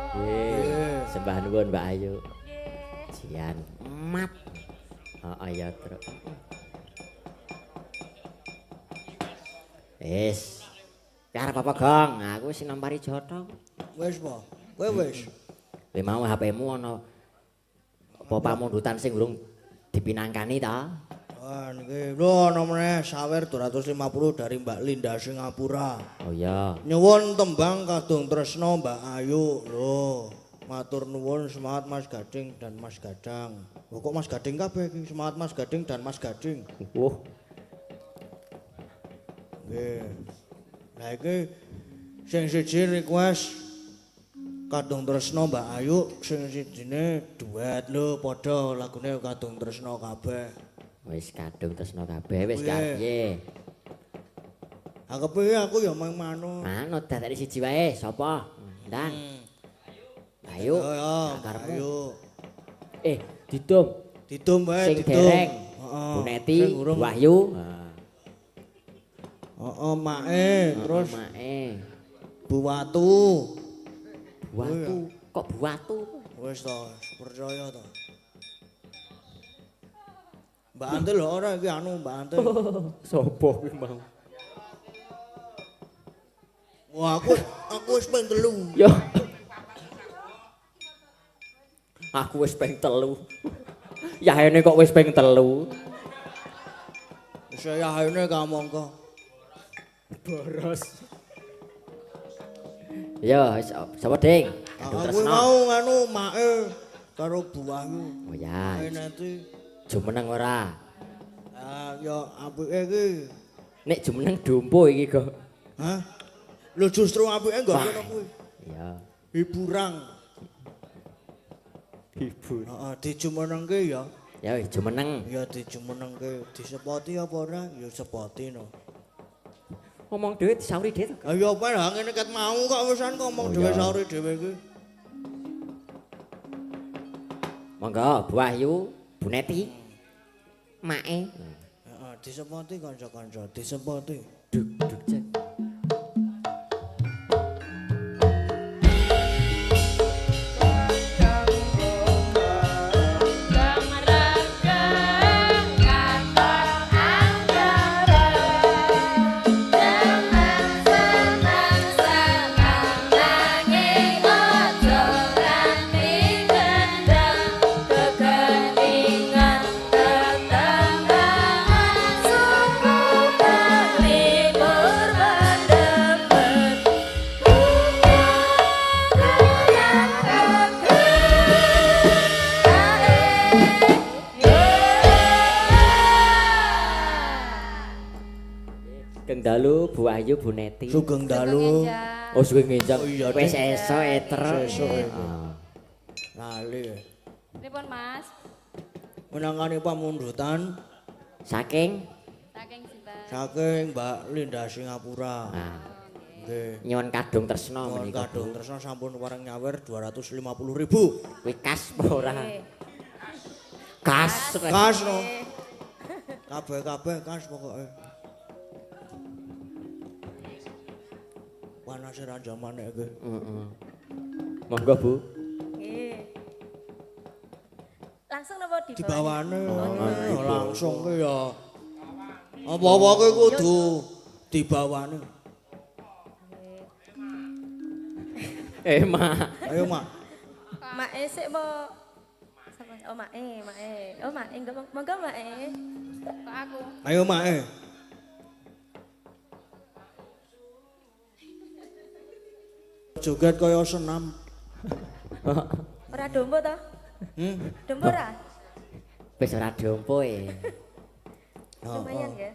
Nggih. Sembah nuwun Mbak Ayu. Nggih. Jian mat. Heeh ya, Truk. Wis. Ki arep apa, Gong? Aku sing nampari jothong. Wis po. Kowe wis. Kowe mau HP-mu ana apa pamundutan sing urung dipinangkani ta? Wah niki lho ana meneh sawer 250 dari Mbak Linda Singapura. Oh iya. Nyuwun tembang Kadung Tresno Mbak Ayu. Lho, matur nuwun semangat Mas Gading dan Mas Gadang. Lho kok Mas Gading kabeh iki? Semangat Mas Gading dan Mas Gading. Wah, Nggih. Lah iki sing siji request Kadung Tresno Mbak Ayu, sing sijine duet lho padha lagune Kadung Tresno kabeh. Wis kadung tresno kabeh wis Piye? piye? Ha kepiye aku ya mang manut. Manut dadekne siji wae, sapa? Ndang. Ayo. Ya, ya, Karepmu. ayo. Eh, didum Didum wae, sing didum. dereng. Heeh. Bu Neti, Sing urung. Bu Wahyu. Heeh, mae, terus mae. Bu Watu. Bu Watu. Kok Bu Watu? Wis to, percaya to. Mbak Ante lho ora iki anu Mbak Ante. Sopo kuwi mau? Wah, aku wis ping 3. Yo. Aku wis ping 3. Yahene kok wis ping 3. Wis yahene kamangka. Boros. Yo, wis, sapa Ding? Kadung Aku Tresno. mau nganu mae karo Bu Wahyu. Oh ya, Mae nanti jumeneng ora? ah ya apike iki. Nek jumeneng dompo iki kok. Hah? Lho justru apike nggo Wah. ngono kuwi. Iya. Hiburang. Hibur. Heeh, dijumenengke ya. Ya wis jumeneng. Ya dijumenengke, disepoti apa ora? Ya sepoti no. Ngomong dhewe disauri dhewe to. Ayo apa lah ngene ket mau kok wisan ngomong Oh, dhewe iya. sauri dhewe iki. Monggo Bu Wahyu, Bu Neti. Mae. Heeh, disepoti kanca-kanca, disepoti. Duk duk cek. Gemeregeng katon anggara. Demen seneng senang nanging aja nganti gendeng kegentingan tetembangan suku kalipur mendemben bunga goyang Sugeng dalu Bu Wahyu, Bu Neti. Sugeng dalu. Oh sugeng ngenjang. Oh, iya, Wis Ding. esuk eter. Sesuk iku. Heeh. Lali. Pripun Mas? Menangani pamundutan Saking Saking sinten? saking Mbak Linda Singapura. nah, Nggih. nyuwun kadung tresno Nuwun menika. kadung tresno sampun wareng nyawer 250.000. Kuwi kas apa ora? Nggih. Kas. Kas no. Kabeh-kabeh kas pokoke. Panase ra jamane iki. Heeh. Monggo Bu. Nggih. Langsung napa dibawa? Dibawane Oh, oh, langsung ki ya. Apa-apa ki kudu dibawane. Eh, Mak. Ayo, Mak. Mae sik po. Sapa? Oh, mae, mae. Oh, mae, enggak monggo mae. Kok aku? Ayo, Mak. Eh. Joget kaya senam. Ora dombo to? Hmm? Dombo ora? Wis ora dompo e. Lumayan ya.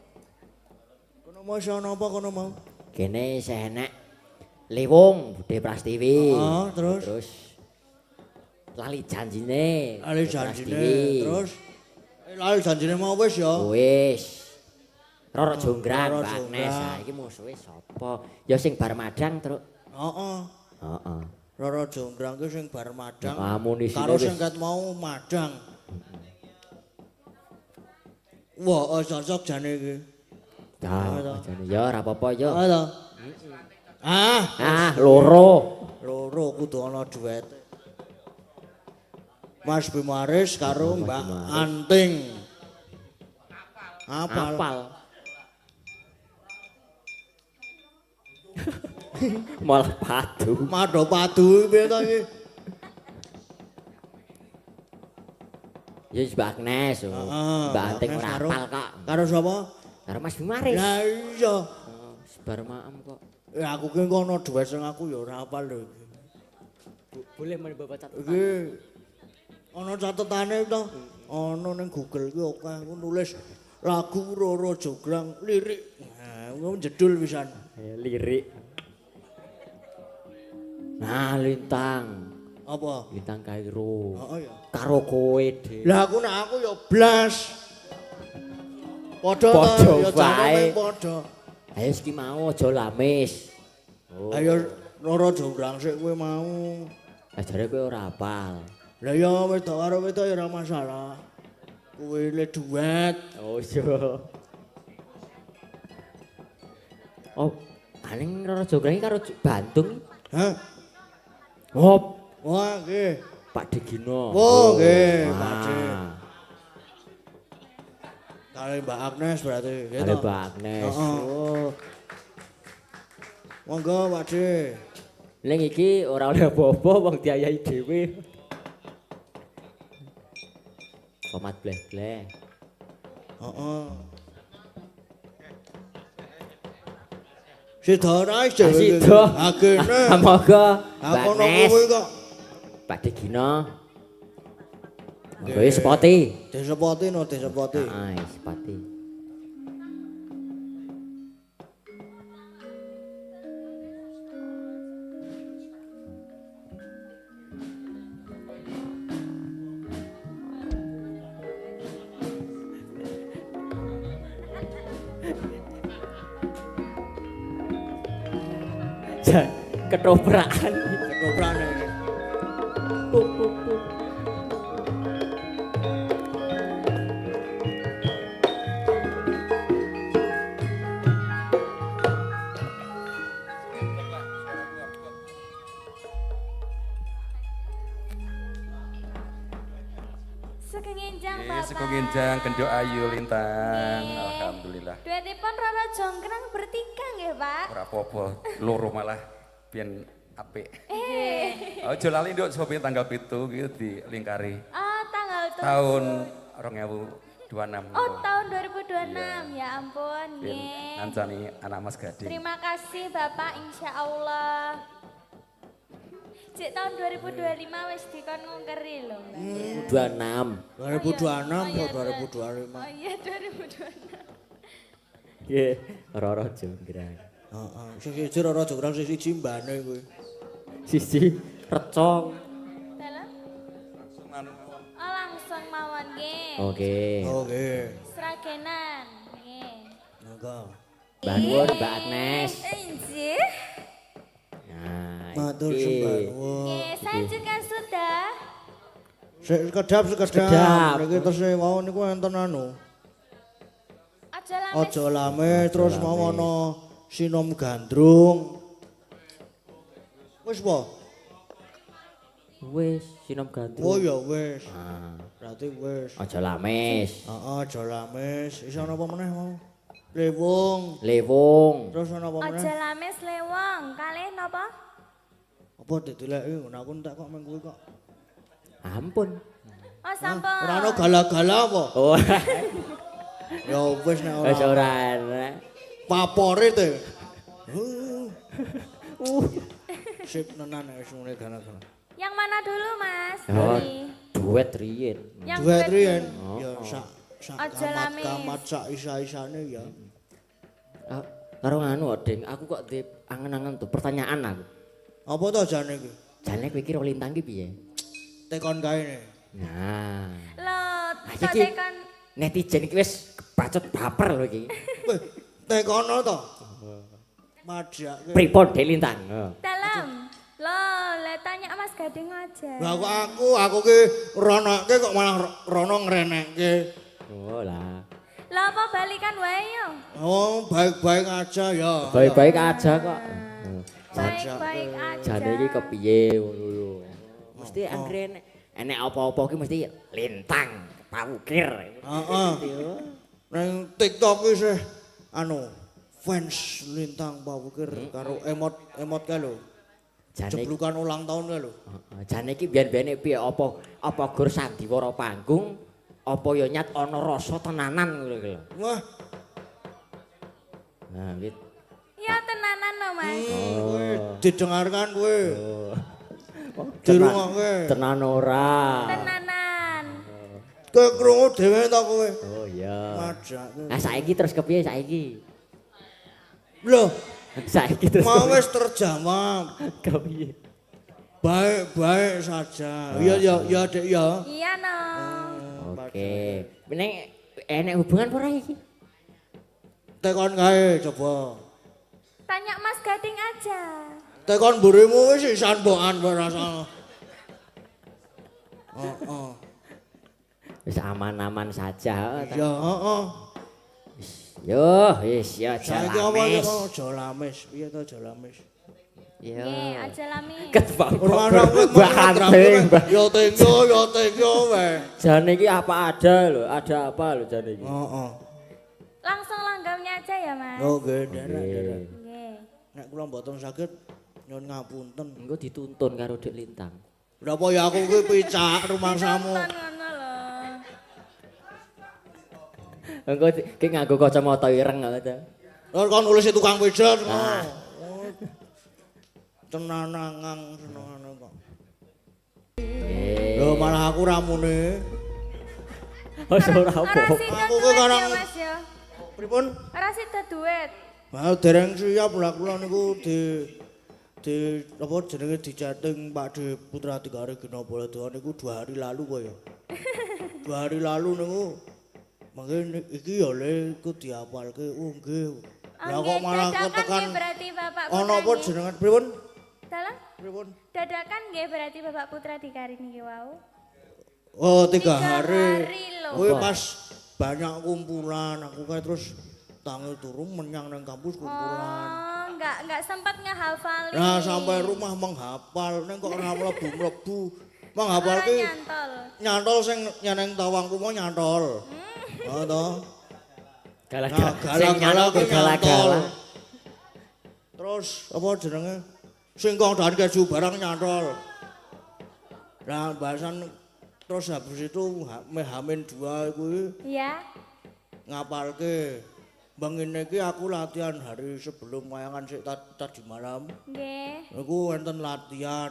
Kono mau iso ana apa kono mau? Kene isih enek Lewung Bude Prastiwi. Oh, terus? Terus lali janjine. Lali Bude janjine, Prastiwi. terus lali janjine mau wis ya. Wis. Roro Jonggrang, Roro Mbak Agnes. Jonggrang. Ha iki musuhe sapa? Ya sing bar madang, Truk. Heeh. Heeh. Roro Jonggrang ki sing bar madang. Amunisine Karo wis. sing ket mau madang. Wah, oh, cocok jane iki. Ya, jane ya ora apa-apa ya. Heeh to. Ah, Ah, loro. loro kudu ana duet. Mas Bimaris karo Mbak Anting. Apal. Apal. Malah padu. Mado padu piye to iki? Ya Mbak Agnes. Mbak Anting ora apal kok. Karo sapa? Karo Mas Bimaris. Lah iya. Bar maem kok. Ya aku ki engko ana duet sing aku ya ora apal lho iki. Boleh membawa catatan. Iki ana catetane to. Ana ning Google ki akeh aku nulis lagu Roro Jonggrang lirik. Nah, ngono jedul pisan. Lirik. Nah, Lintang. Apa? Lintang Kairo. Heeh ya. Karo kowe, Dik. Lah aku nek aku ya blas. Padha to ya jane padha. Ayo iki mau aja lamis. Oh. Ayo Roro Jonggrang sik kowe mau. Lah jare kowe ora hafal. Lah ya wedok karo wedok ya ora masalah. Kowe le duet. Oh iya. Oh, paling Roro Jonggrang karo Bandung. Hah? Hop. Wah, nggih. Pak Degino. Oh, nggih, Pak De. Kali Mbak Agnes berarti, gitu. Kali Mbak Agnes. Oh. Monggo, Pak De. Ning iki ora oleh apa-apa wong diayahi dhewe. Komat bleh-bleh. Heeh. Sida ora isih. Sida. Agene. Monggo. Mbak Kono Agnes. kuwi kok. Pak Degino. Monggo sepoti. Disepoti no, disepoti. Heeh, sepoti. Ketoprakan. Ketoprakan iki. Sugeng enjang Bapak. Sugeng enjang Genduk Ayu Lintang. Alhamdulillah. Duetipun Roro Jonggrang bertiga nggih, Pak. Ora apa-apa, loro malah biyen apik. Aja lali nduk sopi tanggal 7 iki dilingkari. Ah, tanggal 7. Tahun 2026. Oh, tahun 2026. Ya ampun, nggih. Ngancani anak Mas Gading. Terima kasih Bapak, insyaallah. Cek tahun 2025 wis dikon ngungkeri lho, Mbak. 26. 2026 kok 2025. Oh iya 2026. Nggih, Roro Jonggrang. Heeh, sing siji Roro Jonggrang sing siji mbane kuwi. Siji recong. Dalam? Oh, langsung mawon nggih. Oke. Oke. Sragenan nggih. Monggo. Mbah nuwun Mbak Agnes. Nggih. Nah, matur iki. sembah nuwun. Nggih, saya juga sudah. Sekedap sekedap. Niki tesih wau niku enten anu. Aja lamis. Aja lamis terus mau ana Sinom Gandrung. Wis po? Wis, Sinom Gandrung. Oh ya wis. Ah, Berarti wis. aja lamis. Heeh, aja lamis. Iso ana apa meneh mau? Lewung. Lewung. Terus ana apa meneh? Aja lamis lewong, kalih napa? Apa didoleki ngono aku entek kok meng kuwi kok. Ampun. Oh, sampun. Ora ana gala-gala apa? Oh. Ya wis nek ora. Wis ora enak. Favorit e. Sip nenan wis ngene gala-gala. Yang mana dulu, Mas? Oh, Ini. duet riyin. Yang Duet riyen Oh. ya sak sak Aja lamis. kamat-kamat sak isa-isane ya. Ah, karo nganu kok, Ding, aku kok di angen-angen tuh pertanyaan aku. Apa to jane iki? Jane kowe iki ro Lintang ki piye? Tekon kae ne. Nah, Loh, Nah, kok iki tekon netizen iki wis kebacut baper lho iki. Weh, tekono to. Madhake. Pripun Dek Lintang? Oh. dalam. Loh, lah tanya Mas Gading aja. Lah kok aku ki ronoke kok malah rono ngrenekke. Oh lah. Lah apa balikan wae yo? Oh, baik-baik aja ya. Baik-baik aja kok. Baik-baik aja. Jane iki kepiye ngono lho. Mesti anggere enek apa-apa ki mesti Lintang Pawukir. Heeh. Nang TikTok ki sih anu fans Lintang Pawukir karo emot-emot kae lho. Jeblukan ulang tahun kae lho. Heeh, jane iki biyen-biyene piye apa gur sandiwara panggung apa ya nyat ana rasa tenanan ngono iki lho. Wah. Nah, gitu. Ya tenanan lho, Mas. Kowe didengarkan kowe. Dirungokke. Tenan ora. Tenanan. Kowe krungu dhewe ta kowe? Oh iya. Majake. Nah saiki terus kepiye saiki? Lho, saiki terus mau wis terjawab. Kepiye? Baik-baik saja. Iya ya ya Dek ya. Iya no. Oke. Nek enek hubungan apa ora iki? Tekon kae coba. Tanya Mas Gading aja. Tekon mburimu wis sisan mbokan rasa. Heeh. Wis aman-aman saja. Ya heeh. Yo, wis ya aja lamis. Aja lamis. Piye to aja lamis? Yo. Nggih, aja lamis. Ketbang. Ora yo thank you wae. Jane iki apa ada lho, ada apa lho jane iki. Heeh. Langsung langgamnya aja ya, Mas. Oh, nggih, nderek. Nggih. Nek kula mboten saged nyuwun ngapunten. Engko dituntun karo Dik Lintang. Lha apa ya aku kuwi picak rumangsamu. Dituntun ngono lho. Engko ki nganggo kacamata ireng ngono ta. Lha kon nulis tukang pijet. Tenanangang senengane kok. Lho malah aku ramune. Wis ora apa. Aku ki karang pripun? Ora sida duit. Lah dereng siap lah kula niku di apa jenenge di-chatting Pak De Putra Dikari Gina Baladewa niku 2 hari lalu kok ya. 2 hari lalu niku mangke iki ya le iku diapalke. Oh nggih. Lah kok malah ketekan berarti Bapak Putra. Ana apa jenengan pripun? Dalah? Pripun? Dadakan nggih berarti Bapak Putra Dikari niki wau. Oh, 3 hari. Kuwi pas banyak kumpulan, aku kayak terus tangi turu menyang nang kampus kumpulan. Oh, enggak sempat ngehafalin. Nah, sampai rumah menghafal, neng kok ora mlebu-mlebu. Menghafal ki nyantol. Nyantol sing nyeneng tawangku mau nyantol. Oh toh. Gala-gala. Terus apa jenenge? Singkong dan keju barang nyantol. Nah, bahasan terus habis itu Hamin 2 kuwi. Iya. Ngapalke. Bangine iki aku latihan hari sebelum wayangan sik tadi malam. Nggih. Niku enten latihan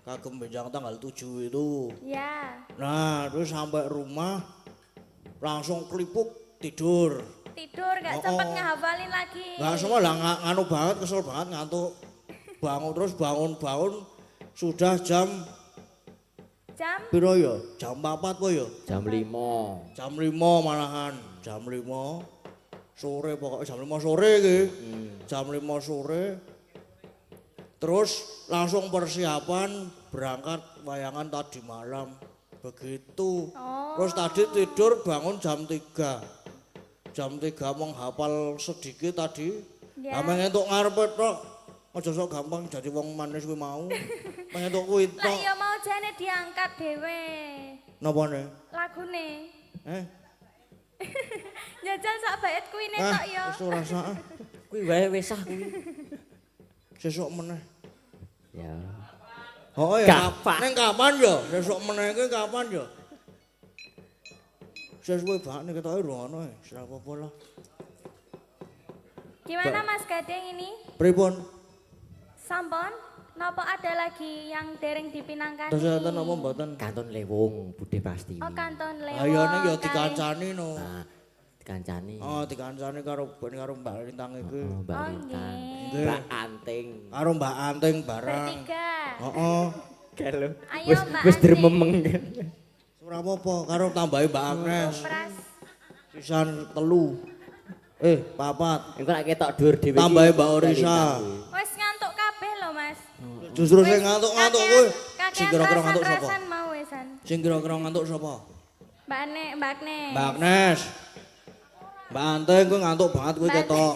kagem benjang tanggal 7 itu. Iya. Nah, terus sampai rumah langsung klipuk tidur. Tidur gak sempet ngehafalin lagi. Gak semua lah nganu banget, kesel banget ngantuk. Bangun terus bangun-bangun sudah jam piro ya? Jam 4 apa ya? Jam 5. Jam 5 malahan, jam 5 sore pokoknya jam 5 sore iki. Jam 5 sore. Terus langsung persiapan berangkat wayangan tadi malam. Begitu. Oh. Terus tadi tidur bangun jam 3. Jam 3 menghafal sedikit tadi. Ya. Lah mengentuk ngarepe tok. Aja sok gampang jadi wong manis kuwi mau. Mengentuk kuwi tok. Lah ya mau jane diangkat dhewe. Napane? Lagune. Eh. Jajal sak bait kuwine tok ya. Wis ora sak. Kuwi wae wis sah kuwi. Sesuk meneh. Ya. Oh ya. Ning kapan ya? Sesuk meneh iki kapan ya? Sesuwe banget ketoke ora ono, wis ora apa-apa lah. Gimana Mas Gading ini? Pripun? Sampun, napa ada lagi yang dereng dipinangkan? Terus enten napa mboten? Kanton Lewung, Budhe Prastiwi. Oh, Kanton Lewung. Ayo ning ya dikancani no. Nah, dikancani. Oh, dikancani karo ben karo Mbak Lintang iki. Oh, Mbak Lintang. Mbak Anting. Karo Mbak Anting barang. Bertiga. Heeh. Gelo. Ayo Mbak Wis dirememeng. Ora apa-apa, karo tambahi Mbak Agnes. Sisan 3. 4. Engko lek ketok dhuwur dhewe. Tambahi Mbak Orisa. Wis ngantuk kabeh lho, Mas. Justru sing ngantuk-ngantuk kuwi. Sing kira-kira ngantuk sapa? Sing kira-kira ngantuk sapa? Mbak Ane, Mbak Agnes. Mbak Agnes. Mbak Anting kuwi ngantuk banget kuwi ketok.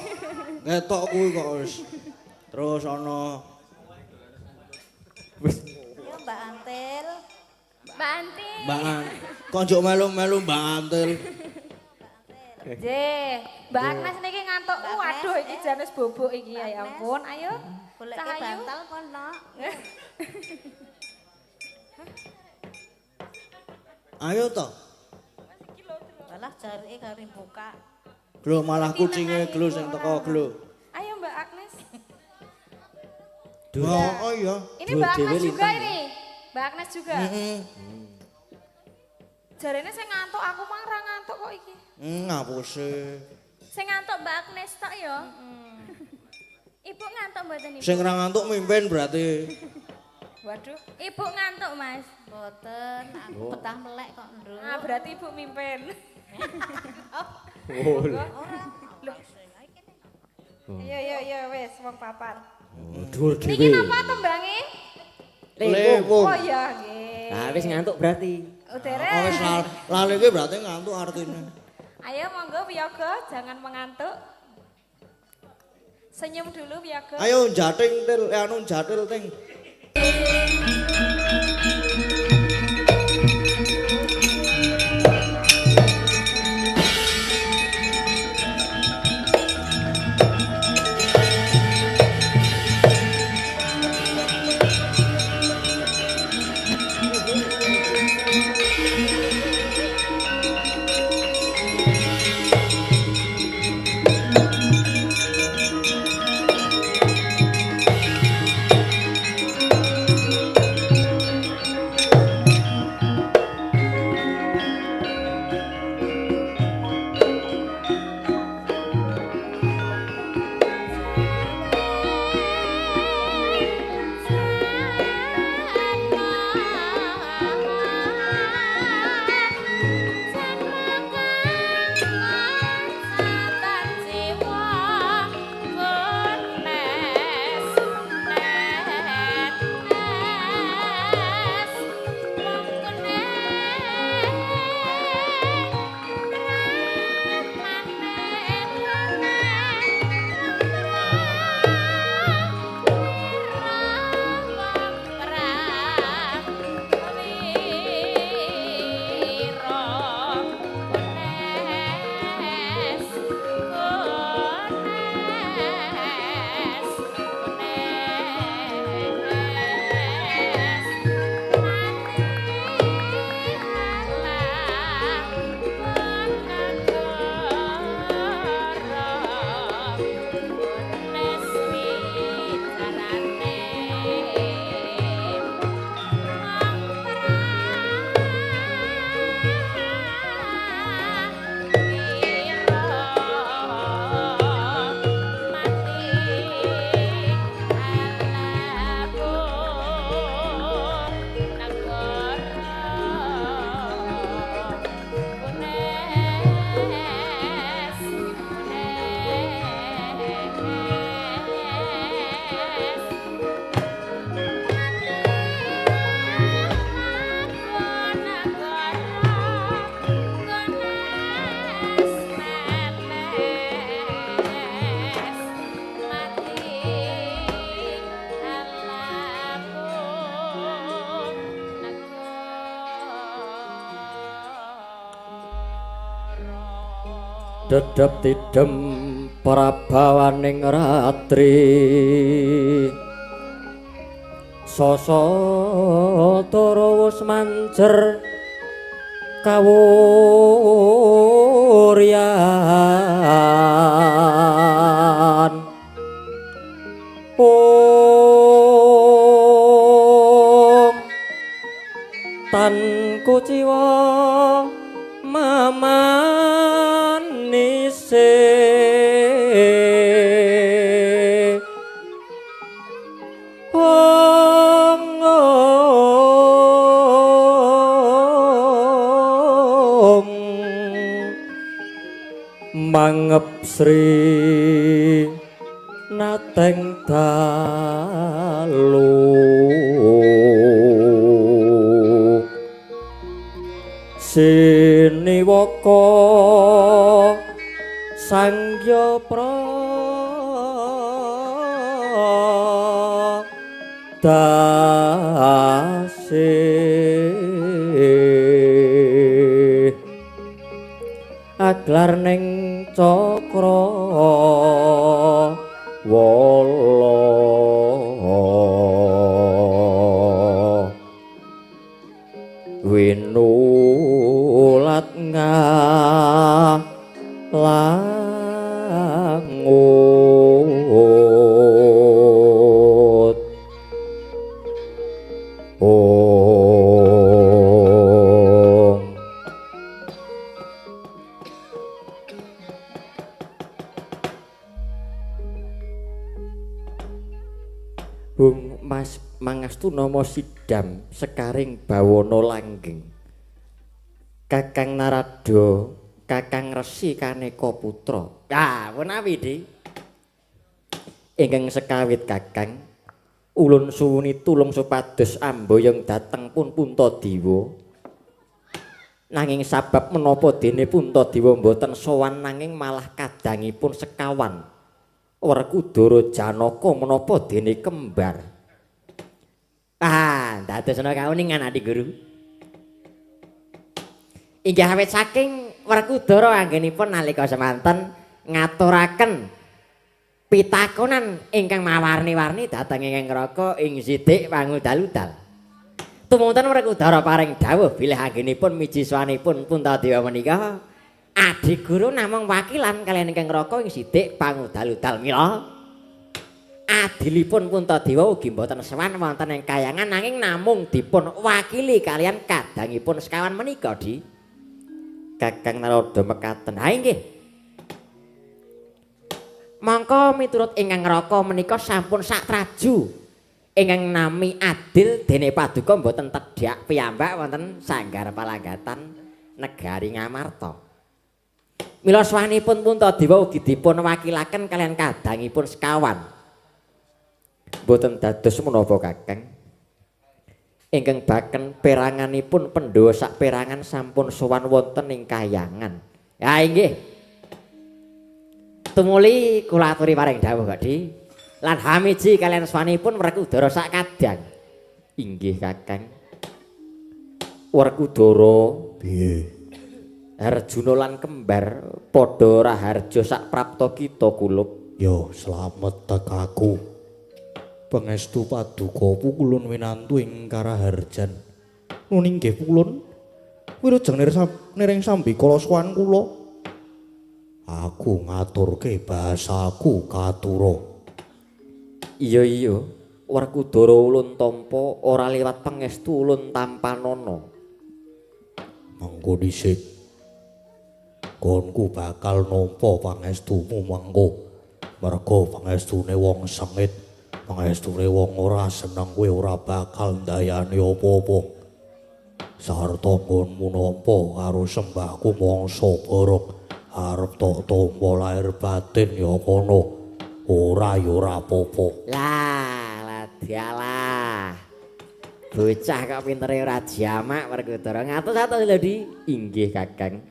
Ketok kuwi kok wis. Terus ana wis ya Mbak Antil. Mbak Antil. Mbak Antil. Kok njuk melu-melu Mbak Antil. Nggih, Mbak Agnes niki ngantuk. Waduh iki jan wis bobok iki ya ampun. Ayo. Goleke bantal kono. Ayo to. Walah jarike kari buka. Glo malah kucinge glo sing teko glo. Ayo Mbak Agnes. Oh, oh iya. Ini Mbak Agnes juga ini. Mbak Agnes juga. Jarene sing ngantuk aku mang ra ngantuk kok iki. Ngapuse. Sing ngantuk Mbak Agnes tok ya. Ibu ngantuk mboten Ibu? Sing ra ngantuk mimpin berarti. Waduh, Ibu ngantuk Mas. Mboten, aku betah melek kok, Nduk. Ah, berarti Ibu mimpin. Oh. Ora. Iya iya iya wis wong papat. Oh, dhuwur dhewe. Niki napa tembange? Lewung. Oh iya nggih. Nah, wis ngantuk berarti. Oh, dereng. Oh, wis lali iki berarti ngantuk artine. Ayo monggo Wiyoga, jangan mengantuk. Senyum dulu Wiyoga. Ayo jating til, anu jatil ting. Dedep tidem prabawaning ratri sasa tara wus manjer kawuryan om tan kuciwa mamanise ong om mangep sri nateng dalu siniwaka sangya prana Dase aglar ning cakra wala winulat ngalangut. Om Bung Mas mangastu nama sidam sekaring bawana langgeng. Kakang Narada, Kakang Resi Kaneka Putra. Ah, menawi Di. Ingkang sekawit Kakang, ulun suwuni tulung supados amboyong dhateng pun Puntadewa. Nanging sabab menapa dene Puntadewa mboten sowan nanging malah kadangipun sekawan. Werkudara Janaka menapa dene kembar. Ah, dadosna kauningan Adi Guru. Inggih awit saking Werkudara anggenipun nalika semanten ngaturaken pitakonan ingkang mawarni-warni dhateng ingkang Raka ing Sidik Pangudal-udal. Tumunten Werkudara paring dawuh bilih anggenipun miji swanipun Puntadewa menika Adi Guru namung wakilan kaliyan ingkang Raka ing Sidik Pangudal-udal. Mila adilipun Puntadewa ugi mboten sowan wonten ing kayangan nanging namung dipun wakili kaliyan kadangipun sekawan menika Di. Kakang Narada mekaten. Ha inggih. Mongko miturut ingkang Raka menika sampun satraju ingkang nami adil dene paduka mboten tedhak piyambak wonten sanggar palanggatan negari Ngamarta. Mila swanipun Puntadewa ugi dipun wakilaken kaliyan kadangipun sekawan. Mboten dados menapa Kakang. Ingkang baken peranganipun Pandhawa saperangan sampun sowan wonten ing kayangan. Ya inggih. Tumuli kula aturi paring dawuh kok Di. Lan hamiji kaliyan swanipun Werkudara sak kadang. Inggih Kakang. Werkudara piye? Arjuna lan kembar padha raharja sak prapta kita kulup. Yo slamet tekaku. Pangestu paduka pukulun winantu ing karaharjan. Nun inggih pukulun wilujeng nireng sambikala sowan kula. Aku ngaturke bahasaku katura. Iya iya, Werkudara ulun tampa ora liwat pangestu ulun tampanana. Mengko dhisik. Gonku bakal nampa pangestumu mengko. Merga pangestune wong sengit. Pangestune wong ora seneng kowe ora bakal ndayani apa-apa. Sarta nggonmu nampa karo sembahku mangsa borong arep tok tampa lahir batin ya kono. Ora ya ora apa-apa. Lah, ladialah. Bocah kok pintere ora jamak Werkudara. Ngatus-atus lho Di. Inggih Kakang.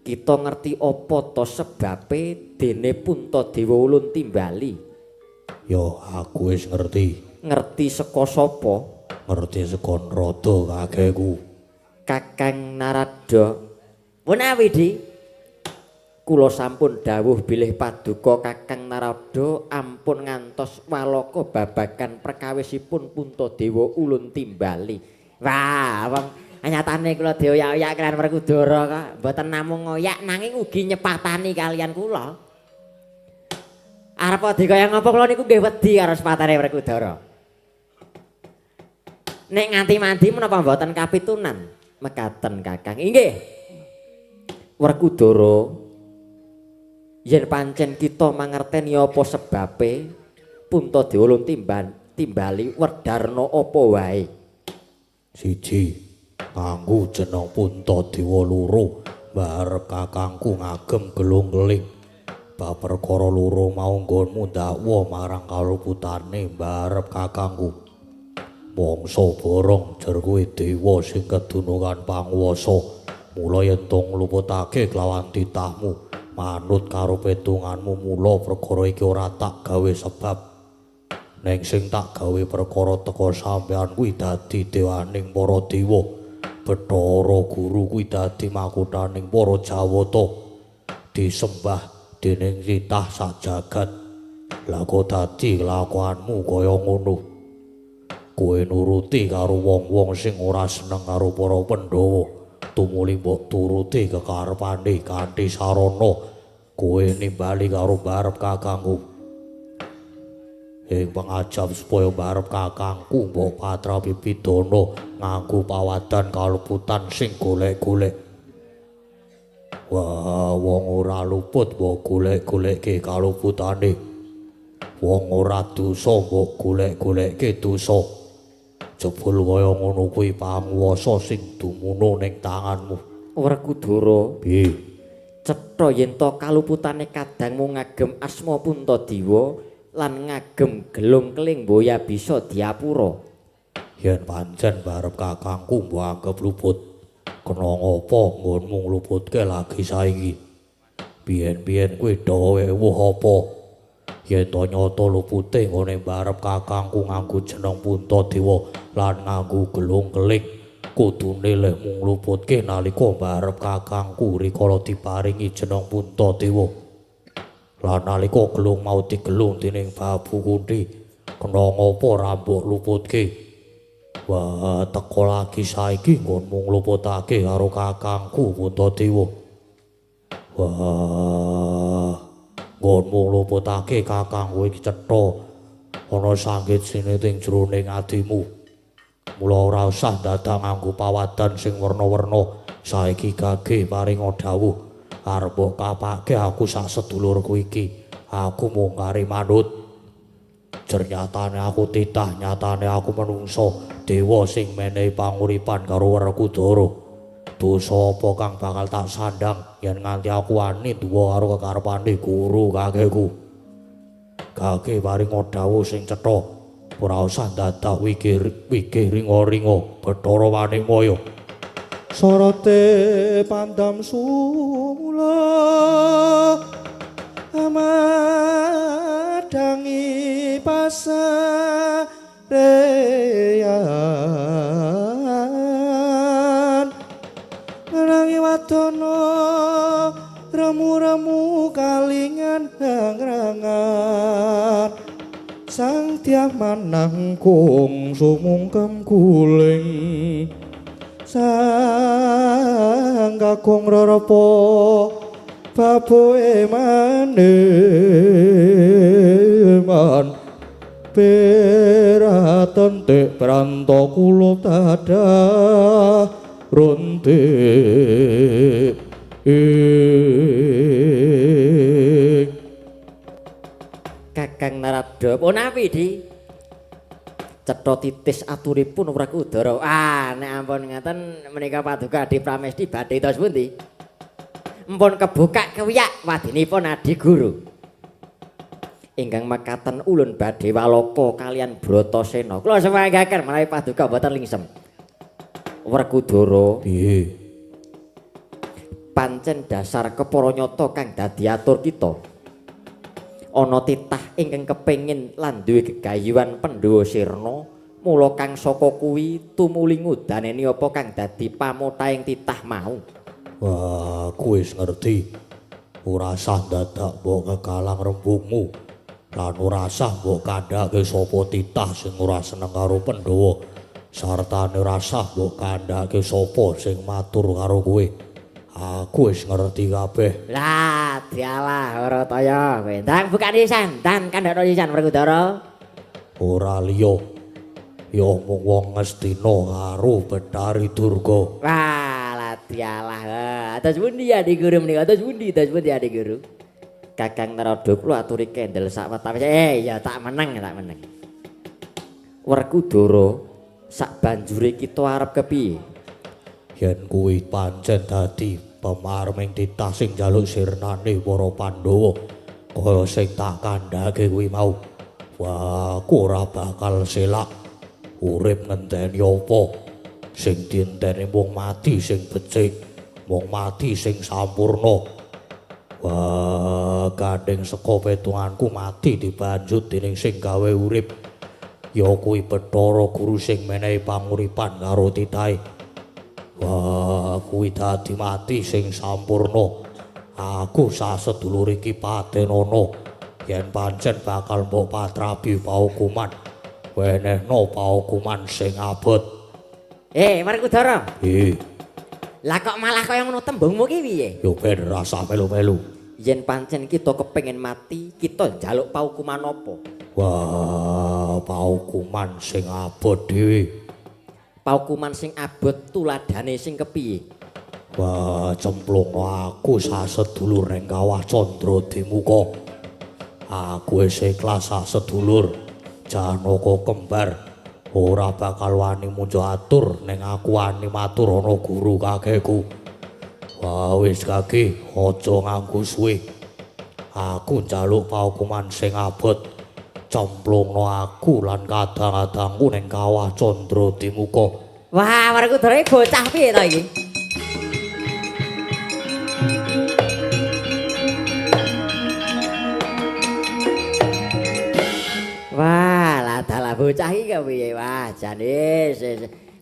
Kita ngerti apa to sebabe dene Puntadewa ulun timbali? Ya aku wis ngerti. Ngerti saka sapa? Ngerti saka Narada kakekku. Kakang Narada. Menawi Di, kula sampun dawuh bilih paduka Kakang Narada ampun ngantos walaka babagan perkawisipun Puntadewa ulun timbali. Wah, wong nyatane kula dioyak-oyak kaliyan Werkudara kok mboten namung ngoyak nanging ugi nyepatani kaliyan kula. Arep dikaya ngapa kula niku nggih wedi karo sepatane Werkudara. Nek nganti mandi menapa mboten kapitunan? Mekaten Kakang. Inggih. Werkudara yen pancen kita mangerteni apa sebabe Puntadewa ulun timbali werdarna apa wae. Siji nganggo jeneng Puntadewa loro barep kakangku ngagem gelung-geling. Bab perkara loro mau nggonmu ndakwa marang kaluputane barep kakangku. Mangsa borong jer kuwi dewa sing kedunungan panguwasa. Mula yen to ngluputake kelawan titahmu manut karo petunganmu mula perkara iki ora tak gawe sebab. Neng sing tak gawe perkara teka sampean kuwi dadi dewaning para dewa. Bathara Guru kuwi dadi makuthaning para Jawata. Disembah dening titah sak jagat. Lah kok dadi kelakuanmu kaya ngono? Kowe nuruti karo wong-wong sing ora seneng karo para Pandhawa. Tumuli mbok turuti kekarepane kanthi sarana kowe nimbali karo mbarep kakangku. Ing pangajap supaya mbarep kakangku mbok patrapi pidana nganggo pawadan kaluputan sing golek-golek. Wah, wong ora luput mbok golek-golekke kaluputane. Wong ora dosa mbok golek-golekke dosa. Jebul kaya ngono kuwi panguwasa sing dumunung ning tanganmu. Werkudara, piye? Cetha yen to kaluputane kadangmu ngagem asma Puntadewa lan ngagem gelung keling boya bisa diapura. Yen pancen barep kakangku mbok anggep luput, kena ngapa nggonmu ngluputke lagi saiki? Biyen-biyen kuwi do ewuh apa? Yen to nyata lupute nggone mbarep kakangku nganggo jeneng Puntadewa lan nganggo gelung keling, kudune lehmu ngluputke nalika mbarep kakangku rikala diparingi jeneng Puntadewa. Lan nalika gelung mau digelung dening Babu Kunthi, kena ngapa ra mbok luputke? Wah, teka lagi saiki nggonmu ngluputake karo kakangku Puntadewa. Wah, nggonmu ngluputake kakangku iki cetha ana sanggit sine ing jroning atimu. Mula ora usah dadak nganggo pawadan sing werna-werna. Saiki gage paringa dawuh arep mbok kapake aku sak sedulurku iki. Aku mung kari manut. Jer nyatane aku titah, nyatane aku menungso dewa sing menehi panguripan karo Werkudara. Dosa apa kang bakal tak sandang yen nganti aku wani duwa karo kekarepane guru kakekku. Gage paringa dawuh sing cetha, ora usah dadak wigih wigih ringa-ringa Bathara Manikmaya. Sorote pandam sumula amadangi pasareyan nanging wadana remu-remu kalingan hangrangan sang dyah manangkung sumungkem guling sang kakung rerepa baboe maneman peraten tek pranto kula tadah runtik. Kakang Narada punapi di cetha titis aturipun Werkudara. Ah, nek ampun ngaten menika paduka Adi Pramesti badhe tos pundi? Mpun kebukak kewiyak wadinipun Adi Guru. Ingkang mekaten ulun badhe waloka kalian Bratasena. Kula semanggaken menawi paduka mboten lingsem. Werkudara, piye? Pancen dasar kepara nyata kang dadi atur kita. Ana titah ingkang kepengin lan duwe gegayuhan Pandhawa sirna, mula kang saka kuwi tumuli ngudaneni apa kang dadi pamothahing titah mau. Wah, aku wis ngerti. Ora sah dadak mbok kekalang rembugmu. Lan ora sah mbok kandhake sapa titah sing ora seneng karo Pandhawa. Sartane ora sah mbok kandhake sapa sing matur karo kowe. Aku wis ngerti kabeh. Lah, dialah Warataya. Kowe ndang bukane sandan kandhakno sisan Werkudara. Ora liya. Ya mung wong Ngastina karo Bathari Durga. Wah, lah dialah. Atas pundi Adi Guru menika? Atas pundi? Atas pundi Adi Guru? Kakang Narada kula aturi kendel sak wetawis. Ya tak meneng, tak meneng. Werkudara, sak banjure kita arep kepiye? Yen kuwi pancen dadi pemarming titah sing njaluk sirnane para Pandhawa kaya sing tak kandhake kuwi mau. Wah, aku ora bakal selak urip ngenteni apa sing dienteni mung mati sing becik, mung mati sing sampurna. Wah, gandeng saka petunganku mati dibanjut dening sing gawe urip. Ya kuwi Bathara Guru sing menehi panguripan karo titahe. Wah, kuwi dadi mati sing sampurna. Aku sasedulur iki patenono yen pancen bakal mbok patrapi paukuman. Wenehno paukuman sing abot. Werkudara. Lah kok malah kaya ngono tembungmu ki piye? Yo ben rasah melu-melu. Yen pancen kita kepengin mati, kita njaluk paukuman apa? Wah, paukuman sing abot dhewe. Paukuman sing abot tuladhane sing kepiye? Wah, cemplungno aku sasedulur ning Kawah Candradimuka. Aku wis ikhlas sasedulur Janaka kembar ora bakal wani munjuk atur ning aku wani matur ana guru kakekku. Wah, wis kaki aja nganggo suwe. Aku njaluk paukuman sing abot. Cemplungno aku lan kadang-kadangku ning Kawah Candradimuka. Wah, Werkudara iki bocah piye to iki? Wah, lah dalah bocah iki kepiye? Wah, jane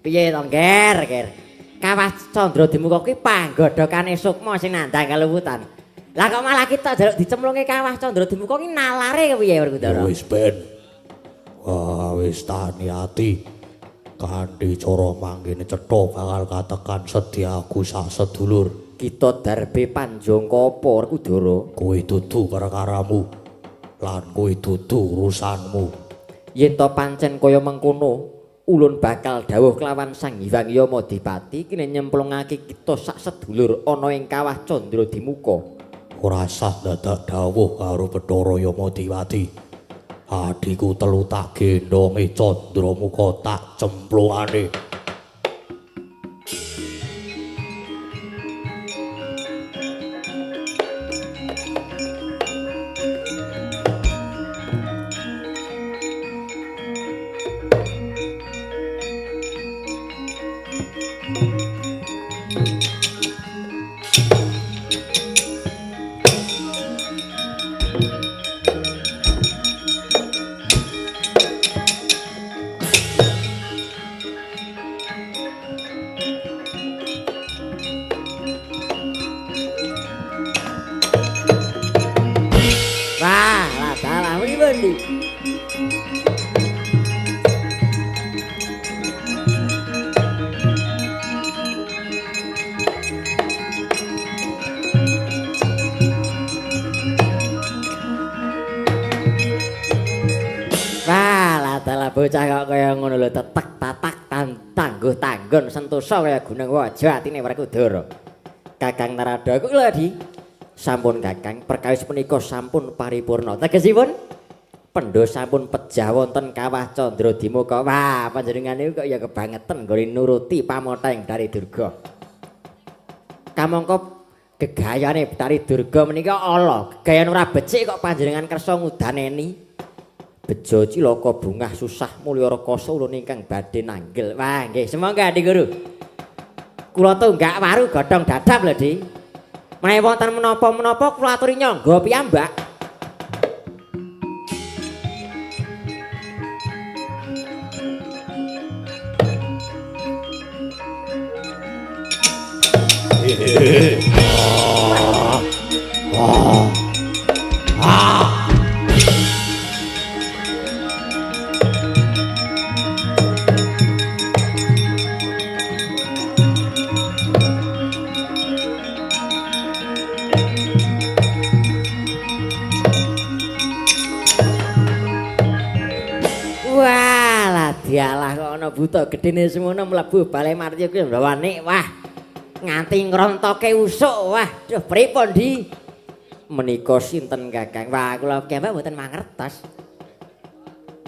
piye to, Ger, Ger? Kawah Candradimuka kuwi panggodhokane sukma sing nandhang kaluputan. Lah kok malah kita njaluk dicemplunge Kawah Candradimuka ki nalare kepiye, Werkudara? Wis ben. Wah, wis tani ati. Kanthi cara mangkene cetha bakal katekan sedya aku sasedulur. Kita darbe panjangka apa, Werkudara? Kuwi dudu perkaramu. Lan kuwi dudu urusanmu. Yen to pancen kaya mengkono, ulun bakal dawuh kelawan Sang Hyang Yamadipati kene nyemplungake kita sak sedulur ana ing Kawah Candradimuka. Ora sah dadak dawuh karo Bathara Yamadipati. Adhiku telu tak gendhonge Candramuka tak cemplungane. Bocah kok kaya ngono lho, tetek tatak tangguh tanggon sentosa kaya gunung waja atine Werkudara. Kakang Narada kuwi lho Di. Sampun Kakang, perkawis punika sampun paripurna. Tegesipun pendha sampun pejah wonten Kawah Candradimuka. Wah, panjenengane kok ya kebangetan nggone nuruti pamoteng dari Durga. Kamangka gegayane Bathari Durga menika ala, gegayan ora becik kok panjenengan kersa ngudaneni. Bejo cilaka bungah susah mulya rekasa ulun ingkang badhe nanggel. Wah, nggih, semoga Dik Guru. Kula tunggak waru godhong dadap lho, Di. Menawi wonten menapa-menapa kula aturi nyangga piyambak. Dialah kok ana buta gedene semono mlebu bale martya kuwi mlawane. Wah, nganti ngrontoke usuk. Wah, duh pripun Di? Menika sinten Kakang? Wah, kula kembak mboten mangertos.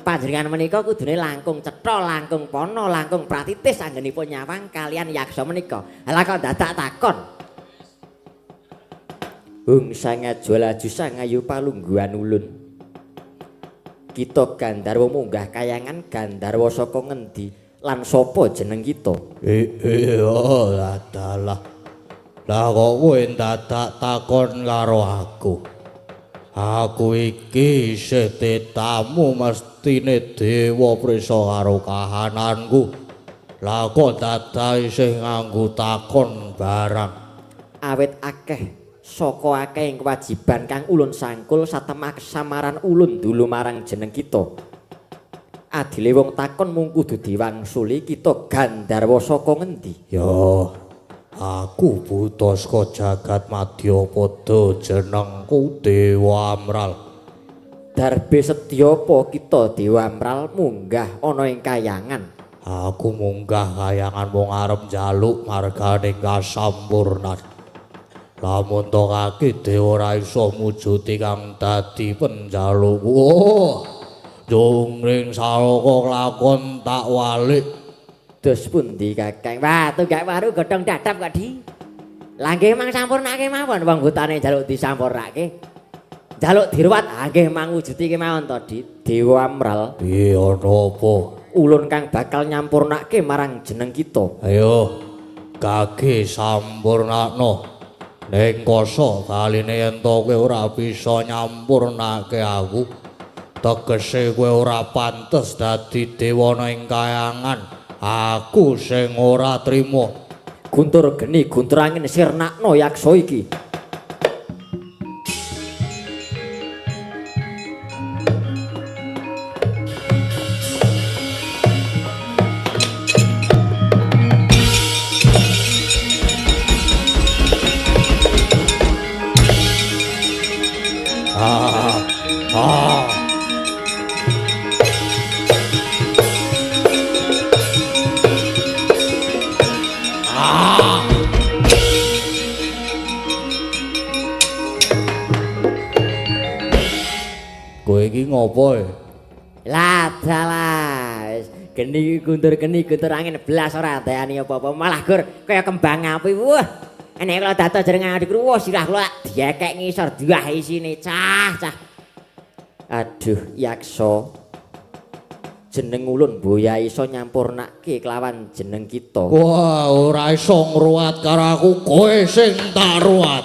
Panjenengan menika kudune langkung cetha, langkung pana, langkung pratitis anggenipun nyawang kalian yaksa menika. Lah kok dadak takon. Hung sangaja laju sangayu palungguhan ulun. Kita Gandharwa munggah kayangan Gandharwa saka ngendi lan sapa jeneng kita? Oh, adalah. Lah kok kowe dadak takon karo aku? Aku iki isih tetamu mesti Saestine dewa prisa karo kahananku. Lah kok dadak isih nganggo takon barang. Awit akeh saka akeh kewajiban kang ulun sangkul satemah kesamaran ulun dulu marang jeneng kita. Adile wong takon mung kudu diwangsuli kita Gandharwa saka ngendi? Ya, aku buta saka jagat Madyapada, jenengku Dewa Amral. Darbe setyapa kita Dewa Amral munggah ana ing kayangan? Aku munggah kayangan mung arep njaluk margane kasampurnan. Lamun to kaki dewa ora iso mujudi kang dadi penjalukku. Oh, jungring salaka lakon tak walik. Dos pundi Kakang? Wah, tunggak waru godhong dadap kok di. Lah nggih mang sampurnake mawon wong butane njaluk disampurnake. Njaluk diruwat, ah nggih mangwujudi kemawon to Di. Dewa Amral. Piye ana apa? Ulun kang bakal nyampurnake marang jeneng kita. Ayo, kage sampurnakno. Ning koso kaline yen to kowe ora bisa nyampurnake aku, tegese kowe ora pantes dadi dewana ing kayangan. Aku sing ora trima. Guntur geni, guntur angin sirnakno yaksa iki. Kowe iki ngopo e? Lah dalah, geni guntur geni guntur angin blas ora ndayani apa-apa, malah gur kaya kembang api. Wah, enek kula dados jeneng adik wah sirah kula diekek ngisor duah isine cah cah. Aduh yaksa, jeneng ulun boya iso nyampurnake kelawan jeneng kita. Wah, ora iso ngruwat karo aku, kowe sing tak ruwat.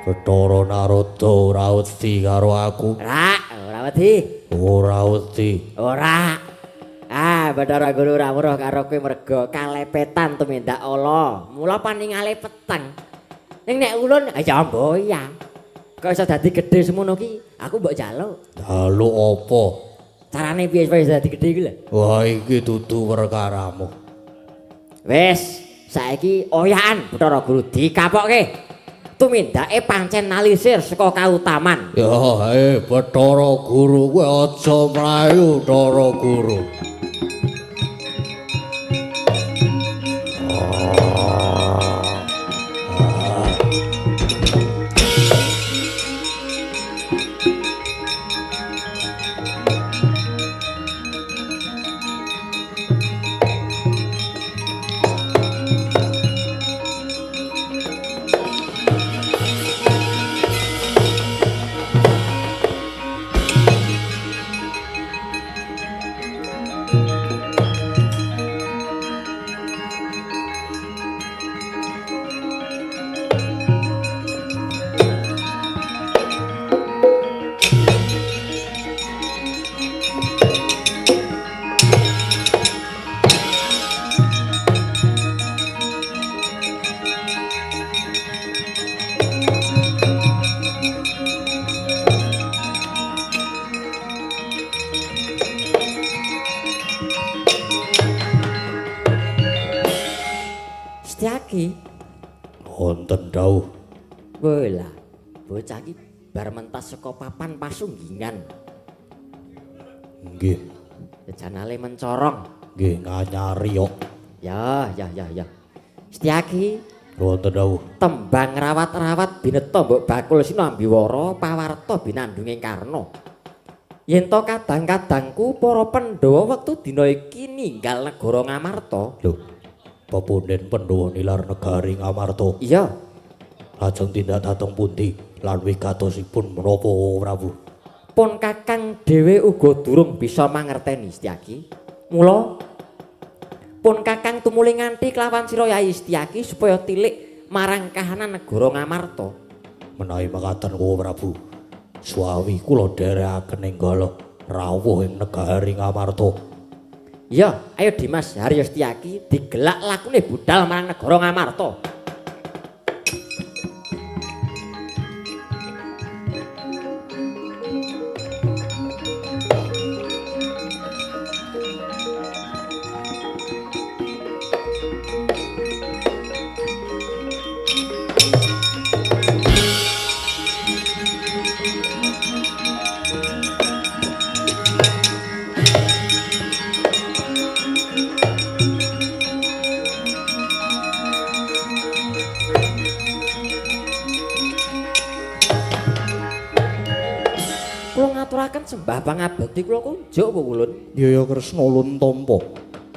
Bathara Narada ora wedi karo aku. Ora, ora wedi. Ora wedi. Ora. Ah, Bathara Guru ora weruh karo kowe merga kalepetan tumindak ala. Mula paningale peteng. Ning nek ulun ya mboya. Kok iso dadi gedhe semono ki? Aku mbok njaluk. Njaluk apa? Carane piye supaya dadi gedhe iki lho? Wah, iki dudu perkaramu. Wis, saiki oyakan Bathara Guru dikapokke. Tumindake pancen nalisir saka kautaman. Ya, Bathara Guru kowe aja mlayu, Bathara Guru. Setyaki wonten dawuh. Bola, bocah iki bar mentas saka papan pasunggingan. Nggih. Janale mencorong. Nggih, nganyari kok. Ya, ya, ya, ya. Setyaki wonten dawuh. Tembang rawat-rawat bineta mbok bakul sinambiwara pawarta binandunging Karna. Yen to kadang-kadangku para Pandhawa wektu dina iki ninggal negara Ngamarta. Lho. Pepunden Pandhawa nilar negari Ngamarta. Iya. Lajeng tindak dhateng pundi lan wigatosipun menapa Prabu? Pun Kakang dhewe uga durung bisa mangerteni Setyaki. Mula pun Kakang tumuli nganti kelawan sira Yayi Setyaki supaya tilik marang kahanan negara Ngamarta. Menawi mekaten Prabu, suawi kula dherekaken nenggala rawuh ing negari Ngamarta. Iya, ayo Dimas Haryo Setyaki digelak lakune budal marang negara Ngamarta. Sembah pangabekti kula kunjuk Pukulun. Ya ya Kresna ulun tampa.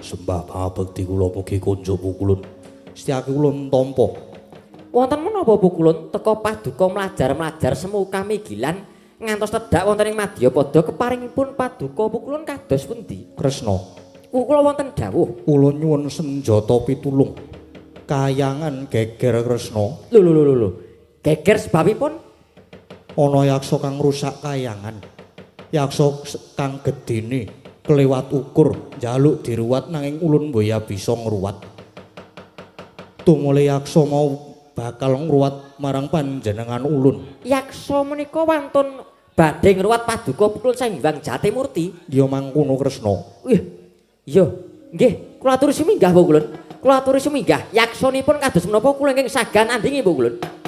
Sembah pangabekti kula mugi kunjuk Pukulun. Setyaki ulun tampa. Wonten menapa Pukulun teka paduka mlajar-mlajar semu kamigilan ngantos tedhak wonten ing madyapada keparingipun paduka Pukulun kados pundi? Kresna, kula wonten dawuh. Kula nyuwun senjata pitulung. Kayangan geger Kresna. Lho lho lho lho. Geger sebabipun ana yaksa kang rusak kayangan. Yaksa kang gedene kelewat ukur njaluk diruwat nanging ulun mboya bisa ngruwat. Tumule yaksa mau bakal ngruwat marang panjenengan ulun. Yaksa menika wantun badhe ngruwat paduka Pukulun Sang Hyang Jatimurti. Ya mangkono Kresna. Wih. Iya, nggih, kula aturi suminggah Pukulun. Kula aturi suminggah. Yaksanipun kados menapa kula ingkang sagan andingi Pukulun.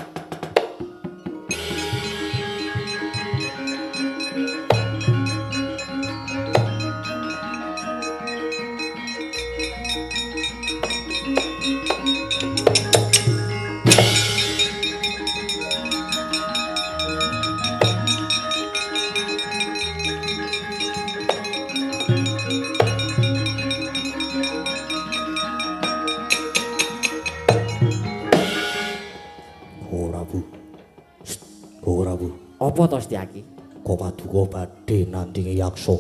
Apa to Setyaki? Kok paduka badhe nandingi yaksa.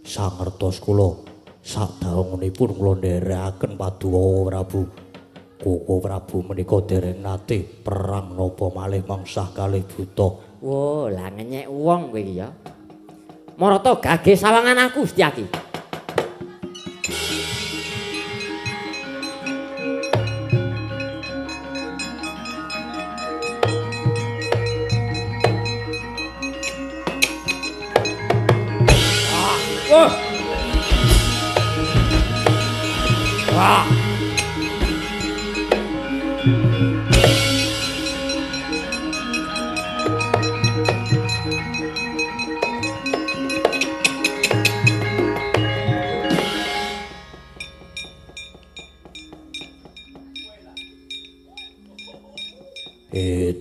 Sangertos kula sadaunipun kula nderekaken paduka Prabu. Koko Prabu menika dereng nate perang napa malih mengsah kalih buta. Wo, lah ngenyek wong kowe iki ya. Marata gage sawangan aku Setyaki. Wah.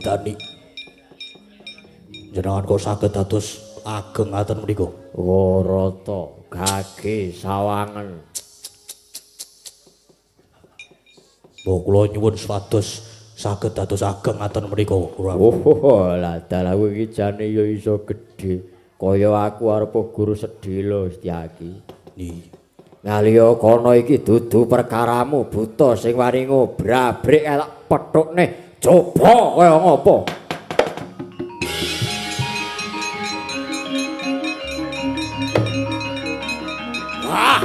Dani. Jenengan kok saged dados ageng ngaten menika? Warata gage sawangen. Mbok kula nyuwun supados saged dados ageng ngaten menika. Oh, lah dalah kowe iki jane ya iso gedhe. Kaya aku arep guru sedhela Setyaki. Nggih. Naliya kono iki dudu perkaramu buta sing wani ngobrabrik elek pethukne coba kaya ngopo. Wah.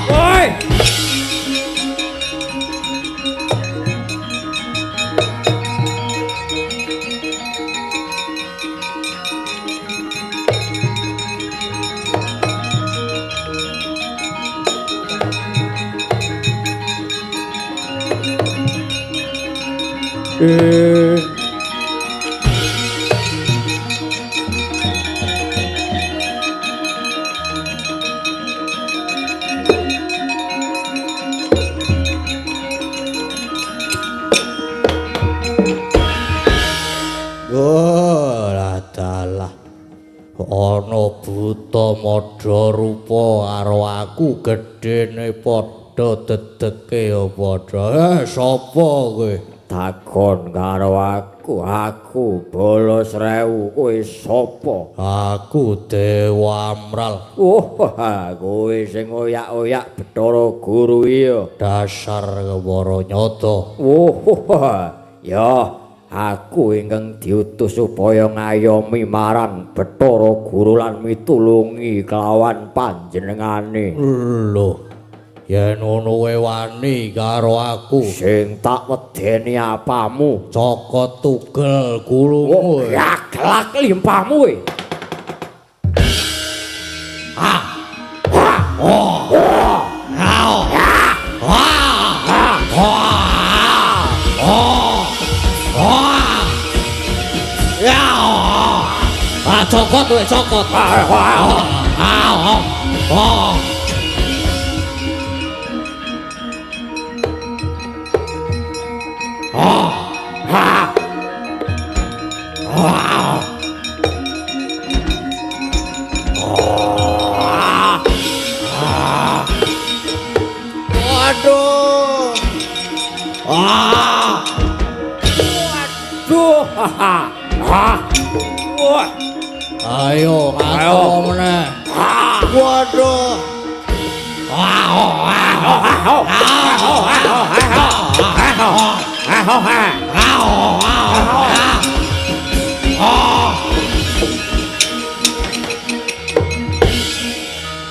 Woi. Ana buta madha rupa karo aku gedene padha dedeke ya padha. Sapa kowe? Takon karo aku, aku Bala Srewu, kowe sapa? Aku Dewa Amral. Oh, kowe sing oyak-oyak Bathara Guru iya. Dasar kewara nyata. Oh, ya. Aku ingkang diutus supaya ngayomi marang Bathara Guru lan mitulungi kelawan panjenengane. Lho, yen ngono kowe wani karo aku. Sing tak wedeni apamu? Cokot tugel gulumu. Oh, gaglak limpahmu kowe. Ah. Oh. Ah. Ah. Oh. Oh. Ya. Ah, cokot kowe, cokot. Ah. Ah. Oh. Ah. Ah. Ah. Ah. Waduh. Ah. Waduh. Ah. Wah. Ayo, ayo meneh. Waduh.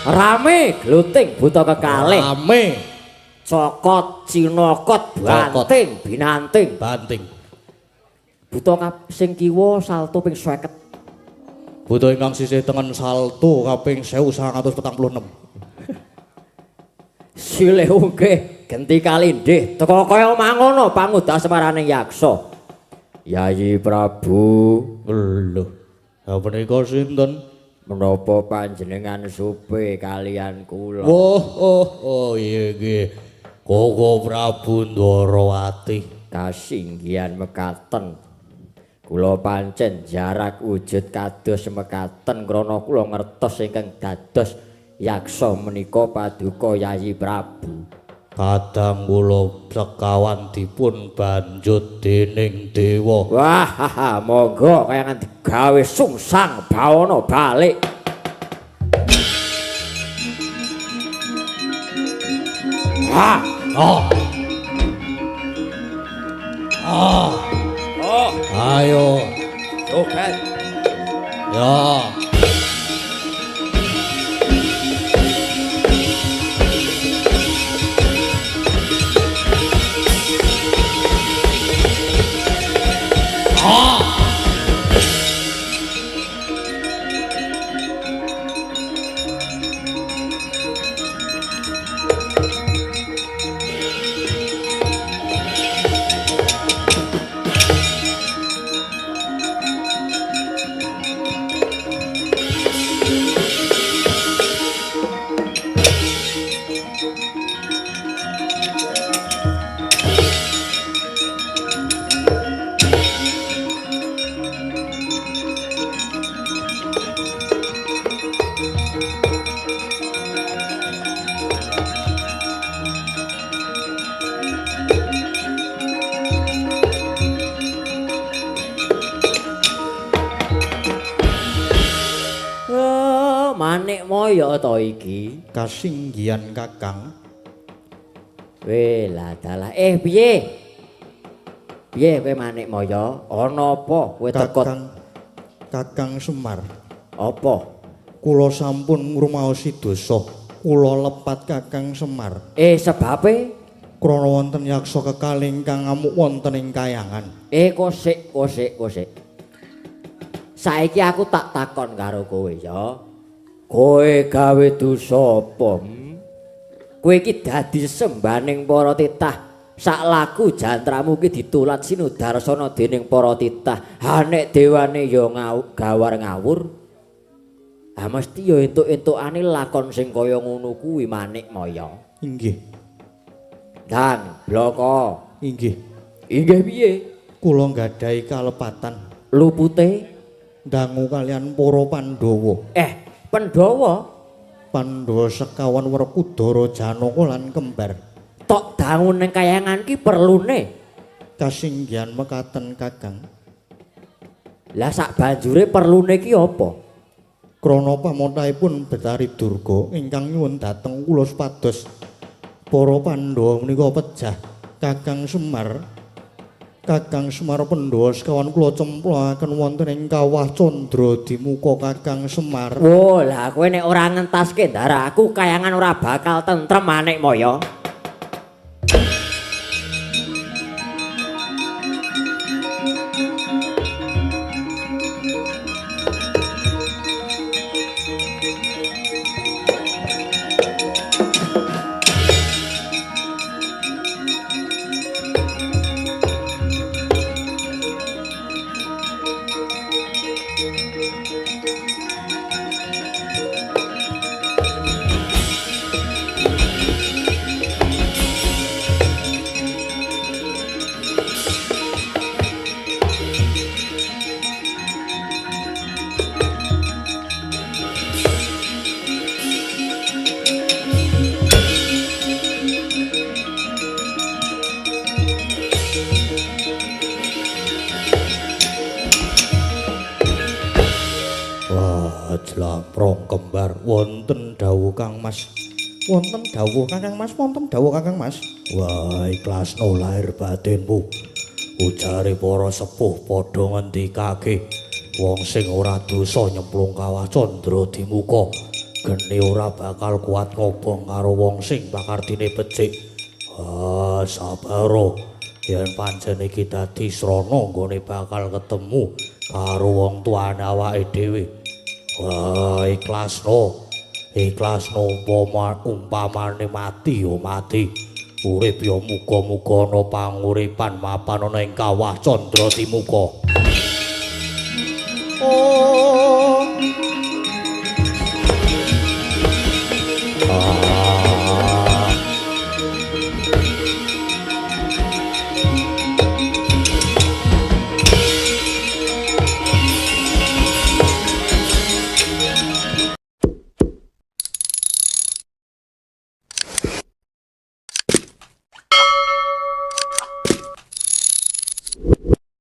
Rame gluting buta kekalih. Rame. Cokot cinokot banting binanting. Banting. Buta sing kiwa salto ping 50. Buta ingkang sisih tengen salto kaping 1946. Silih unggih genti kalindih teka kaya mangono pangudas marane yaksa. Yayi Prabu. Lho, ha menika sinten? Menapa panjenengan supe kalian kula? Oh, oh, oh iya nggih. Koko Prabu Ndorowati. Kasinggihan mekaten. Kula pancen jarak wujud kados mekaten krana kula ngertos ingkang dados yaksa menika paduka Yayi Prabu. Kadang kula sekawan dipun banjut dening dewa. Wah, monggo kayangan digawe sungsang bawana balik. Ha, oh. Oh. Oh. Ayo. Joget. Ya. Ah. Manik moyo to iki? Kasinggihan Kakang. Weh lah dalah. Piye? Piye kowe manik moyo? Ana apa kowe teko? Kakang Semar. Apa? Kula sampun ngrumaosi dosa. Kula lepat Kakang Semar. Sebabe? Krana wonten yaksa kekalih ingkang ngamuk wonten ing kayangan. Kosik kosik kosik. Saiki aku tak takon karo kowe ya. Kowe gawe dosa apa? Kowe iki dadi sembaning para titah Sak laku jantramu ki ditulat sinudarsana dening para titah. Ha nek dewane ya gawar ngawur. Ha mesti ya entuk-entukane lakon sing kaya ngono kuwi Manikmaya. Inggih. Dan bloko. Inggih. Inggih piye? Kula nggadahi kalepatan. Lupute dangu kalian para Pandhawa. Pandhawa? Pandhawa sekawan Werkudara Janaka lan kembar. Tok dangu ning kayangan ki perlune kasinggihan mekaten Kakang. Lah sak banjure perlune ki apa? Krana pamontahipun Betari Durga ingkang nyuwun dhateng kula supados para Pandhawa menika pejah Kakang Semar. Kakang Semar Pandhawa sekawan kula cemplungaken wonten ing kawah Candra Dimuka Kakang Semar. Wo, lah kowe nek ora ngentaske ndara aku kayangan ora bakal tentrem Manikmaya. Jlamprong kembar wonten dawuh Kang Mas. Wonten dawuh Kakang Mas, wonten dawuh Kakang Mas. Wah, ikhlasno lahir batinmu. Ujare para sepuh padha ngendikake wong sing ora dosa nyemplung kawah Candra Dimuka geni ora bakal kuat ngobong karo wong sing pakartine becik. Ah, sabaro. Yen pancen iki dadi srana nggone bakal ketemu karo wong tuane awake dhewe. Wah, ikhlasno. Ikhlasno umpamane mati ya mati. Urip ya muga-muga ana panguripan mapan ana ing kawah Candra Dimuka.